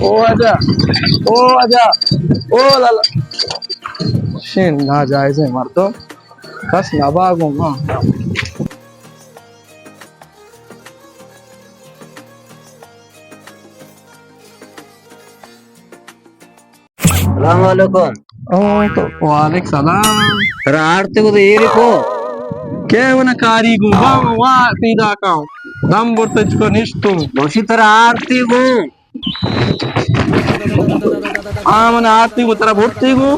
او واجہ، او واجہ، او لالا۔ شین ناجائزیں مردم، کس نبا گوں ما۔ السلام علیکم۔ او تو وعلیکم سلام۔ ترا آرتی گو تو ایری کو؟ کے ونا کاری گو؟ با وا پیدا کاؤ۔ دم برتے چکو نشتو۔ بوشی ترا آرتی گو۔ آ من آرتی گو، ترا برتی گو۔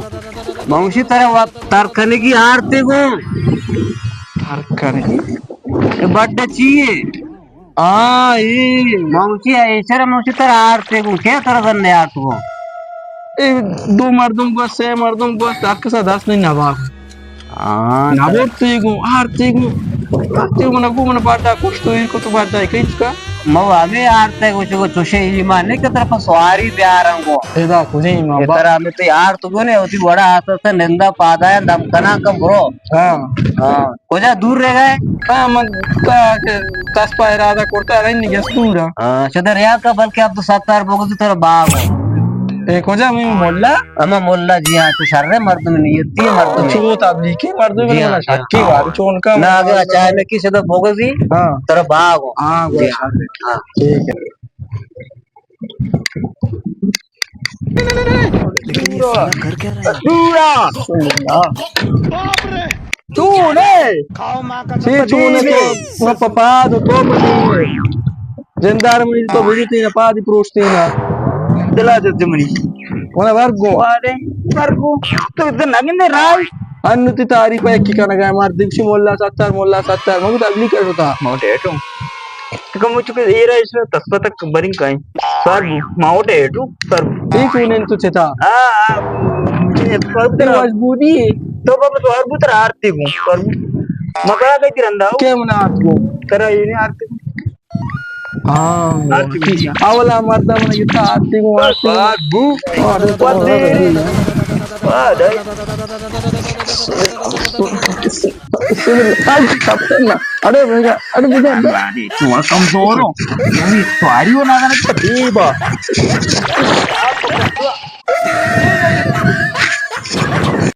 بوشی ترا وقت ترکنگی آرتی گو۔ ترکنگی؟ اے بڈ چیے؟ آ، اے۔ موچی، ایشر موچی ترا آرتے گوں، کے ترا زن نے آرت گوں؟ اے دو مردم گوست، سے مردم گوست، ہر کسا دست نہیں نبا۔ آ، نبرتے گوں، آرتے گوں۔ آرتے گوں، نگو من باڈا کشتو، ایر کو تو باڈا کئی چکا؟ مو ہمیں آرتے گوں، چکو چوشے ایمان نہیں کہ طرف سواری بیارن گوں۔ ادا کجے ایمان با؟ ترا ہمیں تو آرت گوں نے، اسی وڑا آسا سے نندا پادا ہے، دم کنا کم برو۔ ہاں۔ ہاں۔ کجا دور رہ گئے؟ ہاں، من تا کہ تسپا ارادہ کرتا رہی نہیں گس دورا۔ ہاں، شدر یا کا بلکہ عبد الستار بوگزی ترا باغ۔ اے کجا میں ملا؟ اما ملا جی ہاں، تو شر مردم نیتی مردم۔ چو تبلیغی مردم جی ہاں، شکی ہاں۔ بار چون کا نہ اگر اچانک کی شدر بوگزی ہاں۔ ترا باغ۔ ہاں، جی ہاں۔ ٹھیک ہے۔ لیکن یہ سارا کر کیا رہا ہے؟ چونے۔ چی چونے تو؟ وہ پپا تو تو پتی۔ زندار منی تو بجتی نا، پادی پروشتی نا۔ دلا جد منی۔ ونا ورگو۔ وارے، ورگو۔ تو ادھر نگندے راج۔ انو تی تعریف ہے کی کنگا مار دگشی مولا ستار، مولا ستار۔ مگو تبلیغ کرتا۔ موٹے تو۔ تکا مچ کو اے رئیس تسپتک برین کائیں۔ سر بو، ما وٹے ایٹو، سر بو۔ ٹھیک ہوں نے تو چتا۔ آ، آ، مجھے سر بو ترا۔ مجبوری ہے۔ تو بابا تو ہر بو ترا آرتی گوں، سر بو۔ مکڑا کئی تیر اندا ہو؟ کیا منا آرت گوں؟ ترا یہ نہیں آرتی گوں۔ ہاں۔ آرتی گوں۔ اولا مردم نے یہ آرتی گوں، آرتی گوں۔ سر بو۔ آرتی گوں۔ اڑے بیگا، اڑے بیگا۔ تو کمزور ہو۔ یعنی سواری ہو نہ کرے تو دیبا۔